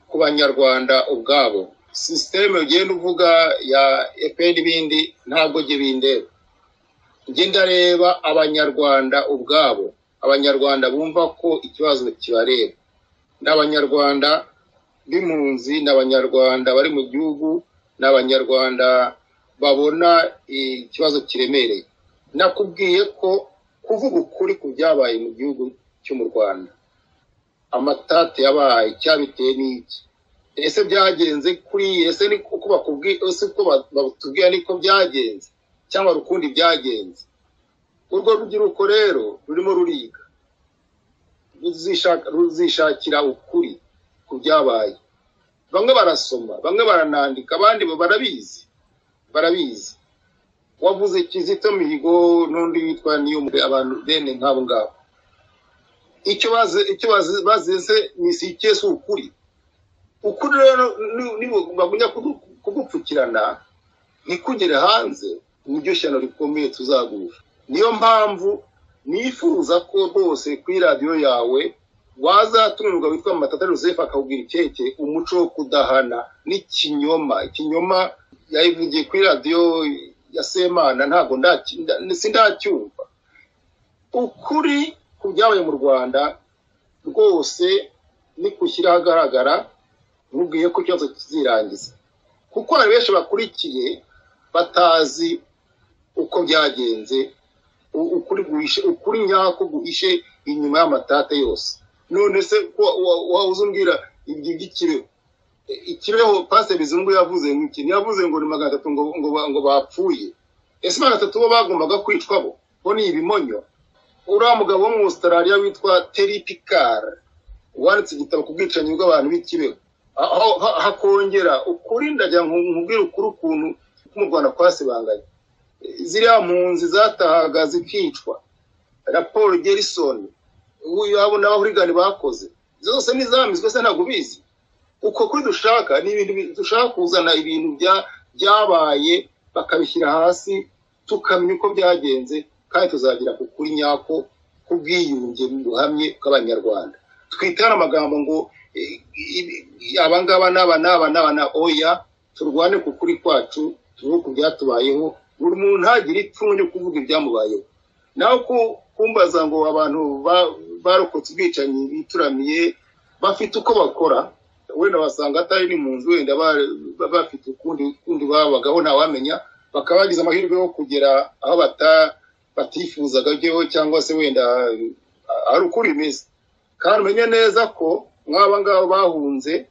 ku Banyarwanda ubwabo. Sisiteme ugenda uvuga ya FPR n'ibindi ntabwo jye bindeba. Njye ndareba Abanyarwanda ubwabo, Abanyarwanda bumva ko ikibazo kibareba, ni Abanyarwanda b'impunzi, ni Abanyarwanda bari mu gihugu, ni Abanyarwanda babona ikibazo kiremereye. Nakubwiye ko kuvuga ukuri ku byabaye mu gihugu cyo mu Rwanda, amatate yabaye, icyabiteye n'iki, ese byagenze kuri, ese ni uko bakubwiye, ese uko batubwira niko byagenze cyangwa rukundi byagenze. Urwo rubyiruko rero rurimo ruriga, ruzishakira ukuri ku byabaye. Bamwe barasoma, bamwe baranandika, abandi barabizi. Wavuze Kizito Mihigo n'undi witwa niyo, abantu bene nk'abo ngabo, icyo bazize ni icye, si ukuri. Ukuri rero bagumya kugupfukirana ntikugere hanze, niryo shyano rikomeye tuzagusha. Niyo mpamvu nifuza ko rwose kuri radiyo yawe wazatumirwa witwa Matata Joseph akabwira ikeke umuco wo kudahana n'ikinyoma. Ikinyoma yayivugiye kuri radiyo ya Semana, ntabwo sindacyumva. Ukuri ku byabaye mu Rwanda rwose ni kushyira ahagaragara, nkubwiye ko ikibazo kizirangiza, kuko hari benshi bakurikiye batazi uko byagenze, ukuri guhishe, ukuri nyako guhishe inyuma y'amatate yose. None se wabuze umbwira ibyo by'Ikibeho? Ikibeho Pasiteri Bizungu yavuze nk'iki, ntiyavuze ngo ni 300 ngo bapfuye. Ese 300 bo bagombaga kwicwa bo ni ibimonyo? Uriya mugabo wo mu Australia witwa Terry Picard wanditse igitabo ku bwicanyi bw'abantu b'Ikibeho, hakongera ukuri. Ndajya nkubwira ukuri ukuntu mu Rwanda kwasibanganye. Ziriya mpunzi zatahaga zikicwa, raporo Gerson uyu n'abahurigani bakoze zose nizamizwe, se ntabwo bizi. Uko kuri dushaka ni ibintu dushaka kuzana, ibintu byabaye bakabishyira hasi, tukamenya uko byagenze, kandi tuzagira ku kuri nyako kubwiyunge buhamye bw'Abanyarwanda. Twitana amagambo ngo abangaba n'aba n'aba n'aba na oya, turwane ku kuri kwacu, tuvuge ku byatubayeho. Buri muntu ntagire ipfunwe ryo kuvuga ibyamubayeho. Naho kumbaza ngo abantu barokotse ubwicanyi bituramiye bafite uko bakora, wenda basanga atari ni mu nzu, wenda bafite ukundi babagaho, ntawamenya, bakaba bagize amahirwe yo kugera aho batifuzaga cyangwa se wenda ari ukuri bimeze. Kandi umenye neza ko nk'aba ngaba bahunze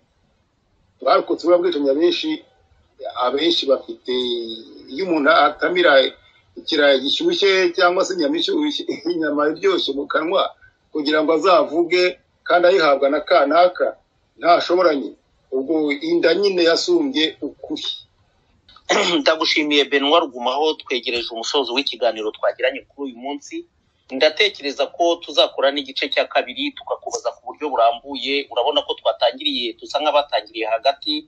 barokotse ubwicanyi, abenshi bafite, iyo umuntu atamira ikirayi gishyushye cyangwa se inyama ishyushye, inyama iryoshye mu kanwa, kugira ngo azavuge kandi ayihabwa na kanaka, ntashobora nyine. Ubwo inda nyine yasumbye ukuri. Ndagushimiye Benoit Rugumaho, twegereje umusozo w'ikiganiro twagiranye kuri uyu munsi. Ndatekereza ko tuzakora n'igice cya kabiri tukakubaza ku buryo burambuye. Urabona ko twatangiriye dusa nk'abatangiriye hagati,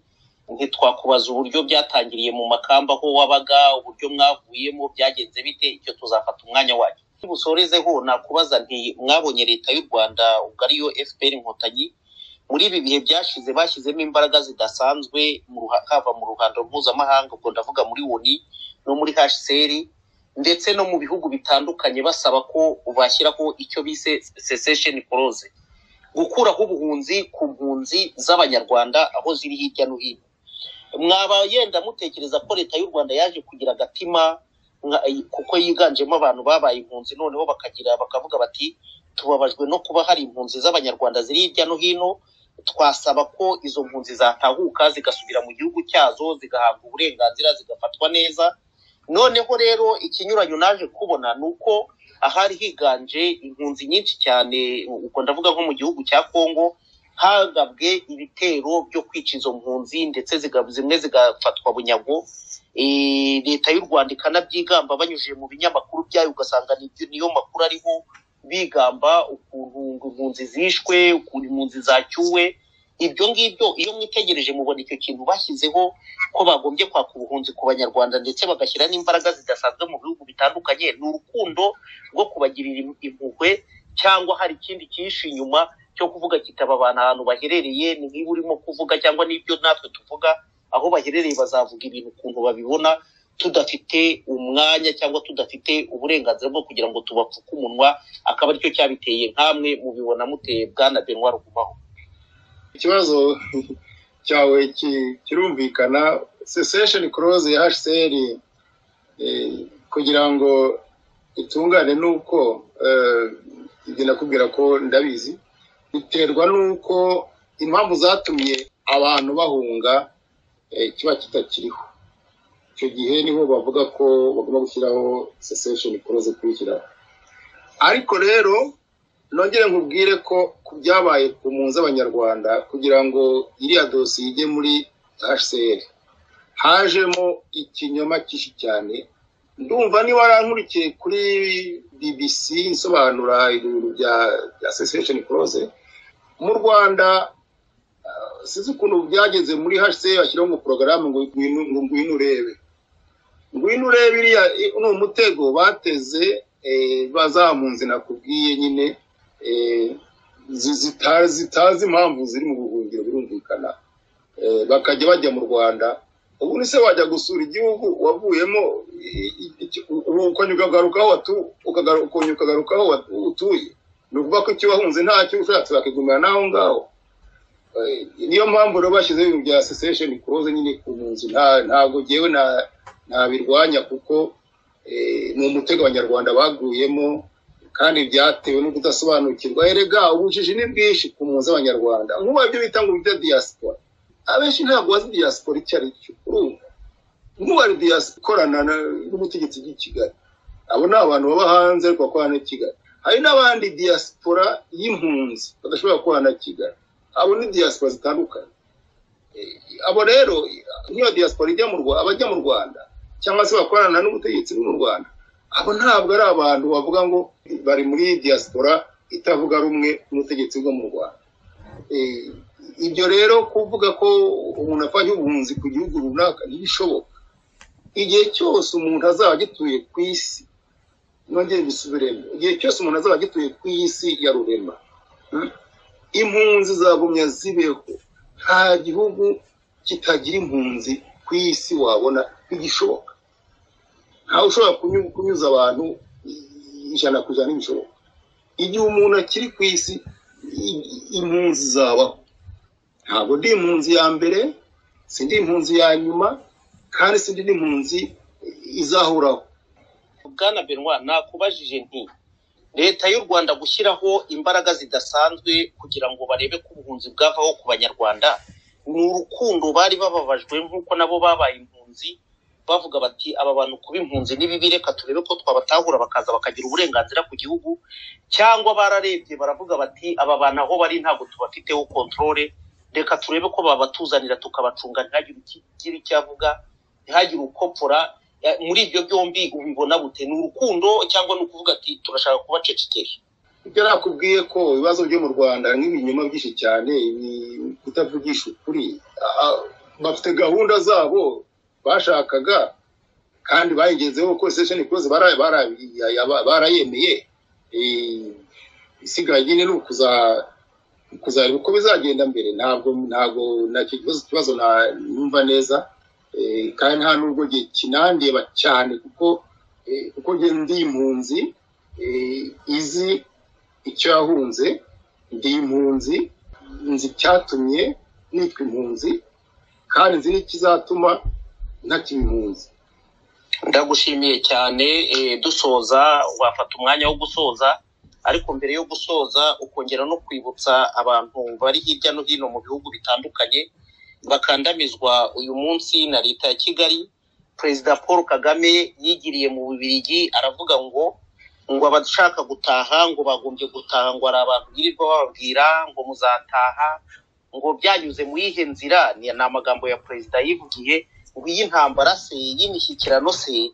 ntitwakubaza uburyo byatangiriye mu makamba aho wabaga, uburyo mwavuyemo byagenze bite, icyo tuzafata umwanya wacyo. Busorezeho nakubaza nti mwabonye leta y'u Rwanda ubwo ariyo FPR Inkotanyi muri ibi bihe byashize bashyizemo imbaraga zidasanzwe haba mu ruhando mpuzamahanga, ubwo ndavuga muri ONU no muri HCR ndetse no mu bihugu bitandukanye, basaba ko bashyiraho icyo bise cessation clause, gukuraho ubuhunzi ku mpunzi z'Abanyarwanda aho ziri hirya no hino. Mwaba yenda mutekereza ko leta y'u Rwanda yaje kugira agatima kuko yiganjemo abantu babaye impunzi, noneho bakagira bakavuga bati tubabajwe no kuba hari impunzi z'Abanyarwanda ziri hirya no hino, twasaba ko izo mpunzi zatahuka zigasubira mu gihugu cyazo, zigahabwa uburenganzira, zigafatwa neza. Noneho rero ikinyuranyo naje kubona ni uko ahari higanje impunzi nyinshi cyane, ubwo ndavuga nko mu gihugu cya Kongo, hagabwe ibitero byo kwica izo mpunzi ndetse zimwe zigafatwa bunyago. Leta y'u Rwanda ikanabyigamba banyujije mu binyamakuru byayo, ugasanga niyo makuru ariho bigamba ukuntu impunzi zishwe, ukuntu impunzi zacyuwe. Ibyo ngibyo iyo mwitegereje mubona icyo kintu bashyizeho ko bagombye kwaka ubuhunzi ku Banyarwanda ndetse bagashyira n'imbaraga zidasanzwe mu bihugu bitandukanye, ni urukundo rwo kubagirira impuhwe cyangwa hari ikindi cyihishe inyuma cyo kuvuga kitaba abantu ahantu baherereye? Ni nk'iba urimo kuvuga cyangwa n'ibyo natwe tuvuga, aho baherereye bazavuga ibintu ukuntu babibona, tudafite umwanya cyangwa tudafite uburenganzira bwo kugira ngo tubapfuke umunwa, akaba aricyo cyabiteye. Nkamwe mubibona muteye, Bwana Benoit Rugumaho? Ikibazo cyawe kirumvikana. Cessation clause ya HCR kugira ngo itungane nuko ibyo nakubwira ko ndabizi, biterwa nuko impamvu zatumye abantu bahunga kiba kitakiriho. Icyo gihe niho bavuga ko bagomba gushyiraho cessation clause kuyishyiraho. Ariko rero Nongere nkubwire ko ku byabaye ku mpunzi z'Abanyarwanda, kugira ngo iriya dosiye ijye muri HCR, hajemo ikinyoma cyinshi cyane. Ndumva niba warankurikiye kuri BBC nsobanura ibintu bya cessation clause mu Rwanda, sinzi ukuntu byageze muri HCR, bashyiraho ngo porogaramu ngo ngwino urebe, ngwino urebe. Iriya ni umutego bateze bazampunzi nakubwiye nyine, zitazi impamvu ziri mu buhungiro, birumvikana, bakajya bajya mu Rwanda. Ubu ni se wajya gusura igihugu wavuyemo, ukongera ukagaruka aho utuye? Ni ukuvuga ko icyo wahunze ntacyo, ushatse bakigumira n'aho ngaho. Niyo mpamvu rero bashyizeho ibintu bya cessation clause nyine ku mpunzi. Ntabwo ngewe ntabirwanya, kuko ni umutego Abanyarwanda baguyemo, kandi byatewe no kudasobanukirwa. Erega ubujiji ni bwinshi ku mpunzi z'Abanyarwanda. Nk'ubu ibyo bita ngo bita diaspora, abenshi ntabwo bazi diaspora icyo ari cyo. Urumva, nk'ubu hari diaspora ikorana n'ubutegetsi bw'i Kigali, abo ni abantu baba hanze ariko bakorana n'i Kigali. Hari n'abandi diaspora y'impunzi badashobora gukorana na Kigali, abo ni diaspora zitandukanye. Abo rero nk'iyo diaspora ijya mu Rwanda, abajya mu Rwanda cyangwa se bakorana n'ubutegetsi bwo mu Rwanda, abo ntabwo ari abantu bavuga ngo bari muri diaspora itavuga rumwe n'ubutegetsi bwo mu Rwanda. Ibyo rero kuvuga ko umuntu afanye ubuhunzi ku gihugu runaka ntibishoboka. Igihe cyose umuntu azaba agituye ku isi, nongere mbisubiremo, igihe cyose umuntu azaba agituye ku isi ya rurema, impunzi zagumya zibeho. Nta gihugu kitagira impunzi ku isi wabona ntigishoboka. Ntawe ushobora kunyuza abantu 100% ntibishoboka. Igihe umuntu akiri ku isi, impunzi zabaho. Ntabwo ndi impunzi ya mbere, sindi impunzi ya nyuma, kandi sindi n'impunzi izahoraho. Bwana Benoit, nakubajije nti leta y'u Rwanda gushyiraho imbaraga zidasanzwe kugira ngo barebe ko ubuhunzi bwavaho ku Banyarwanda, ni urukundo bari bababajwe nk'uko nabo babaye impunzi, bavuga bati aba bantu kuba impunzi ni bibi, reka turebe ko twabatahura bakaza bakagira uburenganzira ku gihugu, cyangwa bararebye baravuga bati aba bantu aho bari ntabwo tubafiteho contrôle, reka turebe ko babatuzanira tukabacunga, ntihagire ukigira icyo avuga, ntihagire ukopfora. Muri ibyo byombi ubibona bute? Ni urukundo cyangwa ni ukuvuga ati turashaka kubacecekesha? Ibyo nakubwiye ko ibibazo byo mu Rwanda nk'ibinyoma byinshi cyane, kutavugisha ukuri. Bafite gahunda zabo bashakaga kandi bayigezeho, ko cessation clause barayemeye. Isigaye nyine ni ukuzareba uko bizagenda mbere. Ntabwo nacyo kibazo numva neza, kandi nta nubwo kinandeba cyane, kuko ndi impunzi izi icyo yahunze, ndi impunzi nzi icyatumye nitwa impunzi, kandi nzi n'ikizatuma ntakiri impunzi. Ndagushimiye cyane. Dusoza, wafata umwanya wo gusoza, ariko mbere yo gusoza ukongera no kwibutsa abantu bari hirya no hino mu bihugu bitandukanye bakandamizwa uyu munsi na leta ya Kigali. Perezida Paul Kagame yigiriye mu Bubiligi aravuga ngo abashaka gutaha ngo bagombye gutaha, ngo ari abantu birirwa bababwira ngo muzataha, ngo byanyuze mu yihe nzira? Ni amagambo ya perezida yivugiye, ngo iyi ntambara se y'imishyikirano se.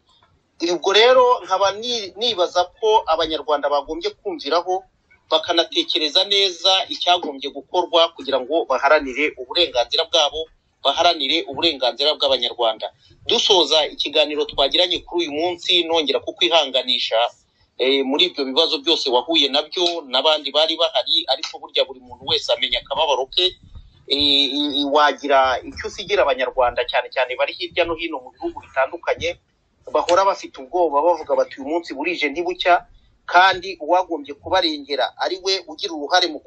Ubwo rero nkaba nibaza ko Abanyarwanda bagombye kumviraho bakanatekereza neza icyagombye gukorwa kugira ngo baharanire uburenganzira bwabo, baharanire uburenganzira bw'Abanyarwanda. Dusoza ikiganiro twagiranye kuri uyu munsi, nongera kukwihanganisha muri ibyo bibazo byose wahuye nabyo n'abandi bari bahari, ariko burya buri muntu wese amenya akababaro ke. Wagira icyo usigira Abanyarwanda cyane cyane bari hirya no hino mu bihugu bitandukanye, bahora bafite ubwoba bavuga bati uyu munsi burije ntibucya, kandi uwagombye kubarengera ari we ugira uruhare mu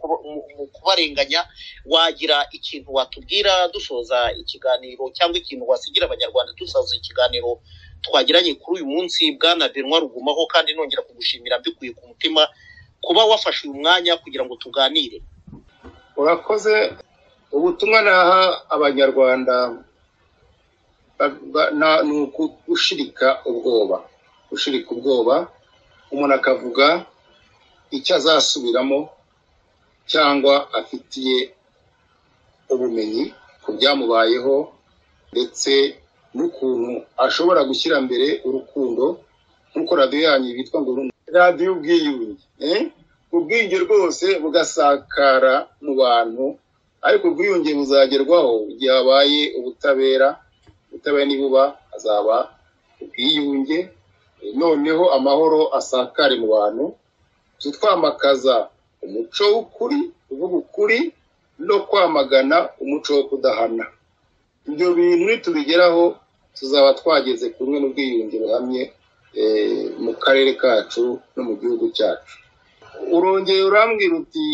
kubarenganya. Wagira ikintu watubwira dusoza ikiganiro, cyangwa ikintu wasigira Abanyarwanda dusoza ikiganiro twagiranye kuri uyu munsi? Bwana Benoit Rugumaho, kandi nongera kugushimira mbikuye ku mutima kuba wafashe uyu mwanya kugira ngo tuganire. Urakoze. Ubutumwa naha Abanyarwanda ni ugushirika ubwoba, gushirika ubwoba, umuntu akavuga icyo azasubiramo cyangwa afitiye ubumenyi ku byamubayeho, ndetse n'ukuntu ashobora gushyira mbere urukundo, nk'uko radiyo yanyu yitwa ngo radiyo ubwiyunge. Ubwiyunge rwose bugasakara mu bantu, ariko ubwiyunge buzagerwaho igihe habaye ubutabera. Ubutabera nibuba hazaba ubwiyunge, noneho amahoro asakare mu bantu. Twamakaza umuco w'ukuri, kuvuga ukuri no kwamagana umuco wo kudahana. Ibyo bintu nitubigeraho tuzaba twageze kumwe n'ubwiyunge buhamye mu karere kacu no mu gihugu cyacu. Urongeye urambwira uti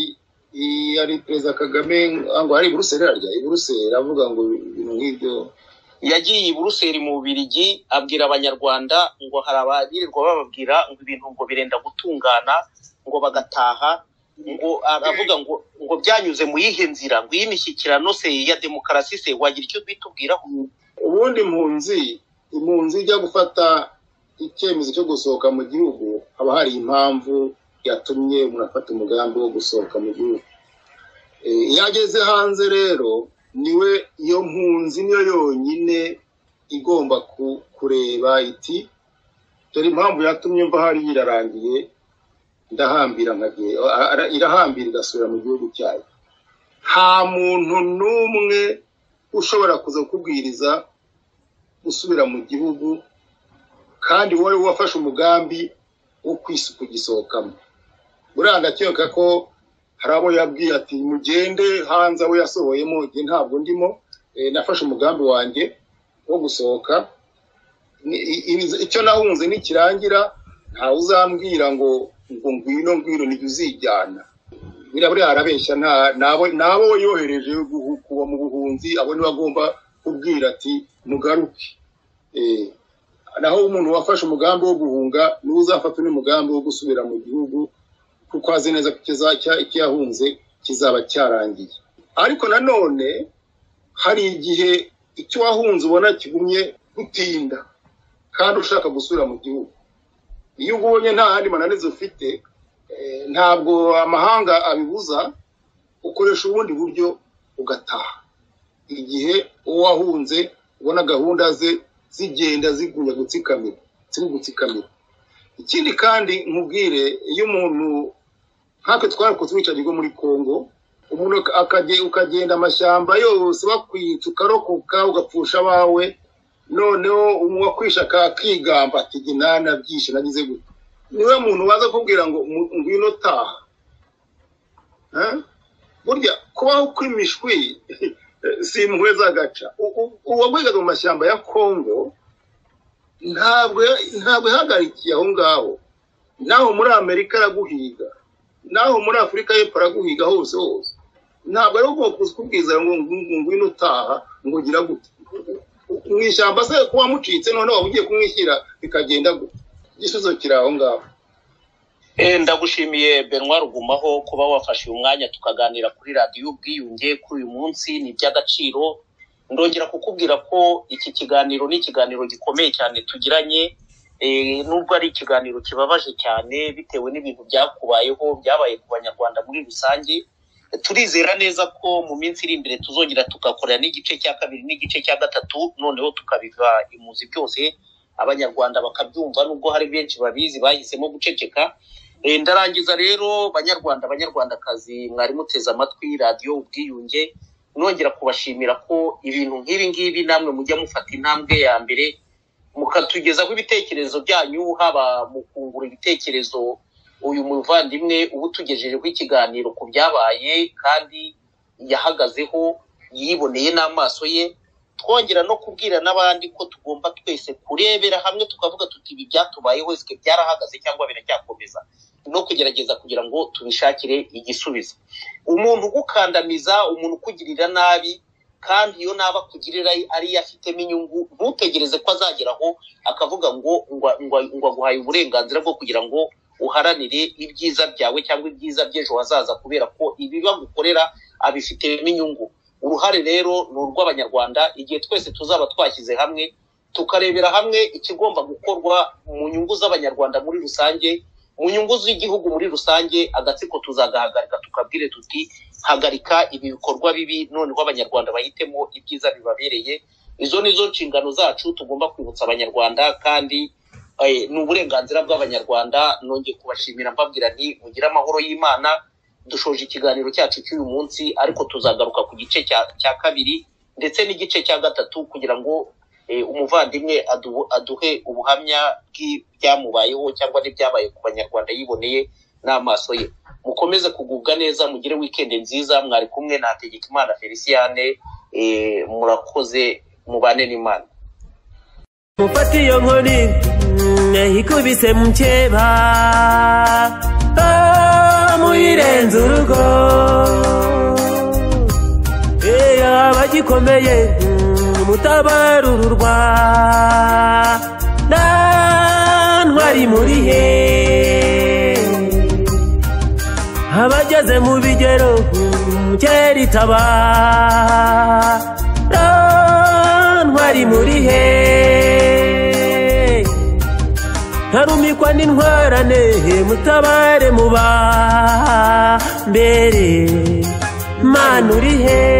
yari Perezida Kagame ngo ari i Buruseli, arya i Buruseli avuga ngo ibintu nk'ibyo. Yagiye i Buruseli mu Bubiligi abwira Abanyarwanda ngo hari ababirirwa bababwira ngo ibintu ngo birenda gutungana, ngo bagataha, ngo aravuga ngo byanyuze mu yihe nzira, ngo iyi mishyikirano se ya demokarasi se, wagira icyo bitubwiraho? Ubundi impunzi ijya gufata icyemezo cyo gusohoka mu gihugu, haba hari impamvu yatumye umuntu afata umugambi wo gusohoka mu gihugu. Iyo ageze hanze rero, niwe iyo mpunzi niyo yonyine igomba kureba iti dore impamvu yatumye mva hari irarangiye, ndahambira irahambira igasubira mu gihugu cyayo. Nta muntu n'umwe ushobora kuza kukubwiriza gusubira mu gihugu kandi wowe wafashe umugambi wo kugisohokamo. Buriya ndakeka ko hari abo yabwiye ati mugende hanze, abo yasohoyemo njye ntabwo ndimo, nafashe umugambi wanjye wo gusohoka. Icyo nahunze nikirangira ntawe uzambwira ngo ngwino ngwino nijye uzijyana. Buriya arabeshya, nabo yohereje kuba mu buhunzi, abo niwe agomba kubwira ati mugaruke. Naho umuntu wafashe umugambi wo guhunga niwe uzafata undi mugambi wo gusubira mu gihugu, kuko azi neza ko icyo yahunze kizaba cyarangiye. Ariko nanone hari igihe icyo wahunze ubona kigumye gutinda kandi ushaka gusubira mu gihugu. Iyo ubonye nta handi mananiza ufite, ntabwo amahanga abibuza, ukoresha ubundi buryo ugataha. Igihe uwo wahunze ubona gahunda ze zigenda zigumya gutsikamira, zigutsikamira. Ikindi kandi nkubwire, iyo umuntu nkatwe twarokotse ubwicanyi bwo muri Kongo, umuntu ukagenda amashyamba yose bakwica, ukarokoka, ugapfusha abawe, noneho uwakwisha akigamba ati jye nanabyishe nagize gute, niwe muntu waza kubwira ngo ngwino taha. Burya kubaho kw'imishwi si impuhwe z'agaca. Uwagwigaga mu mashyamba ya Kongo ntabwo yahagarikiye aho ngaho, naho muri Amerika araguhiga, naho muri Afurika y'Epfo araguhiga, hose hose. Ntabwo ari ugomba kukubwiza ngo ngwino utaha ngo ugira gute mu ishyamba se kuba mucitse, noneho waba ugiye kumwishyira bikagenda gute? Igisubizo kiri aho ngaho. Ndagushimiye Benoit Rugumaho kuba wafashe uyu mwanya tukaganira kuri radiyo ubwiyunge kuri uyu munsi, ni iby'agaciro. Ndongera kukubwira ko iki kiganiro ni ikiganiro gikomeye cyane tugiranye, nubwo ari ikiganiro kibabaje cyane bitewe n'ibintu byakubayeho, byabaye ku Banyarwanda muri rusange. Turizera neza ko mu minsi iri imbere tuzongera tugakorera n'igice cya kabiri n'igice cya gatatu, noneho tukabiva imuzi byose Abanyarwanda bakabyumva, nubwo hari benshi babizi bahisemo guceceka. Ndarangiza rero Banyarwanda, Banyarwandakazi, mwari muteze amatwi radiyo ubwiyunge, nongera kubashimira ko ibintu nk'ibi ngibi namwe mujya mufata intambwe ya mbere mukatugezaho ibitekerezo byanyu, haba mu kungura ibitekerezo uyu muvandimwe uba utugejejeho ikiganiro ku byabaye kandi yahagazeho yiboneye n'amaso ye, twongera no kubwira n'abandi ko tugomba twese kurebera hamwe tukavuga tuti ibi byatubayeho ese byarahagaze cyangwa biracyakomeza, no kugerageza kugira ngo tubishakire igisubizo. Umuntu ugukandamiza, umuntu ukugirira nabi, kandi iyo naba kugirira ari afitemo inyungu, ntutegereze ko azageraho akavuga ngo ngo aguhaye uburenganzira bwo kugira ngo uharanire ibyiza byawe cyangwa ibyiza by'ejo hazaza, kubera ko ibi bagukorera abifitemo inyungu. Uruhare rero ni urw'Abanyarwanda, igihe twese tuzaba twashyize hamwe tukarebera hamwe ikigomba gukorwa mu nyungu z'Abanyarwanda muri rusange, Mu nyungu z'igihugu muri rusange, agatsiko tuzagahagarika, tukabwire tuti hagarika ibi bikorwa bibi, noneho Abanyarwanda bahitemo ibyiza bibabereye. Izo ni zo nshingano zacu tugomba kwibutsa Abanyarwanda, kandi ni uburenganzira bw'Abanyarwanda. Nongeye kubashimira, mbabwira nti mugire amahoro y'Imana. Dushoje ikiganiro cyacu cy'uyu munsi, ariko tuzagaruka ku gice cya kabiri ndetse n'igice cya gatatu, kugira ngo umuvandimwe aduhe ubuhamya bw'ibyamubayeho cyangwa n'ibyabaye ku Banyarwanda yiboneye n'amaso ye. Mukomeze kugubwa neza, mugire wikendi nziza. Mwari kumwe na Hategekimana Feliciane. Murakoze, mubane n'Imana. Mufate iyo nkoni ikubise mukeba, muyirenze urugo. Abagikomeye mutabarurwa nta ntwari muri he, abageze mu bigero kera itabara ntwari muri he, ntarumikwa n'intwarane mutabare muba mbere, Mana uri he?